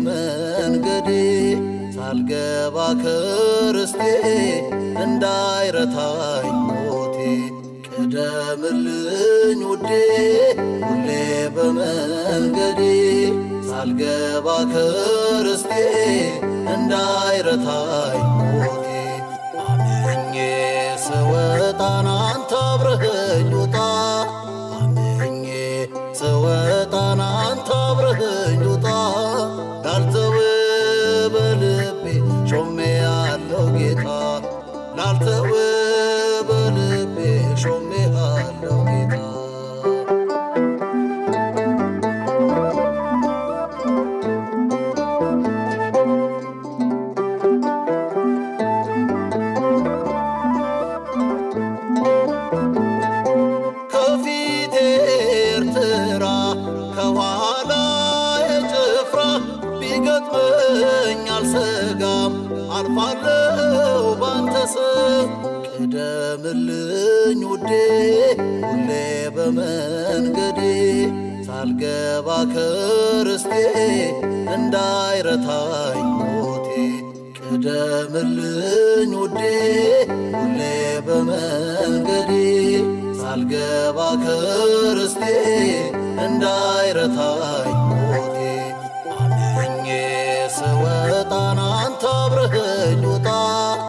በመንገዴ ሳልገባ ክርስቴ እንዳይረታኝ ሞቴ። ቅደምልኝ ውዴ ሁሌ በመንገዴ ሳልገባ ክርስቴ እንዳይረታኝ ሞቴ። አምኜ ስወጣን አንተ አብረኸኝ ውጣ፣ አምኜ ስወጣን አንተ አብረኸኝ ውጣ፣ ላልተው በልቤ ሾሜ ያለው ጌታ፣ ላልተው በልቤ ሾሜ ያለው ጌታ። ከፊቴ ኤርትራ ከኋላ የጭፍራ ቢገጥመኝ አልሰጋም አልፋለው ባንተ ስም። ቅደምልኝ ውዴ ሁሌ በመንገዴ ሳልገባ ክርስቴ እንዳይረታኝ ሞቴ። ቅደምልኝ ውዴ ሁሌ በመንገዴ ሳልገባ ክርስቴ እንዳይረታኝ ሞቴ። አምኜ ስወጣን አንተ አብረኸኝ ውጣ።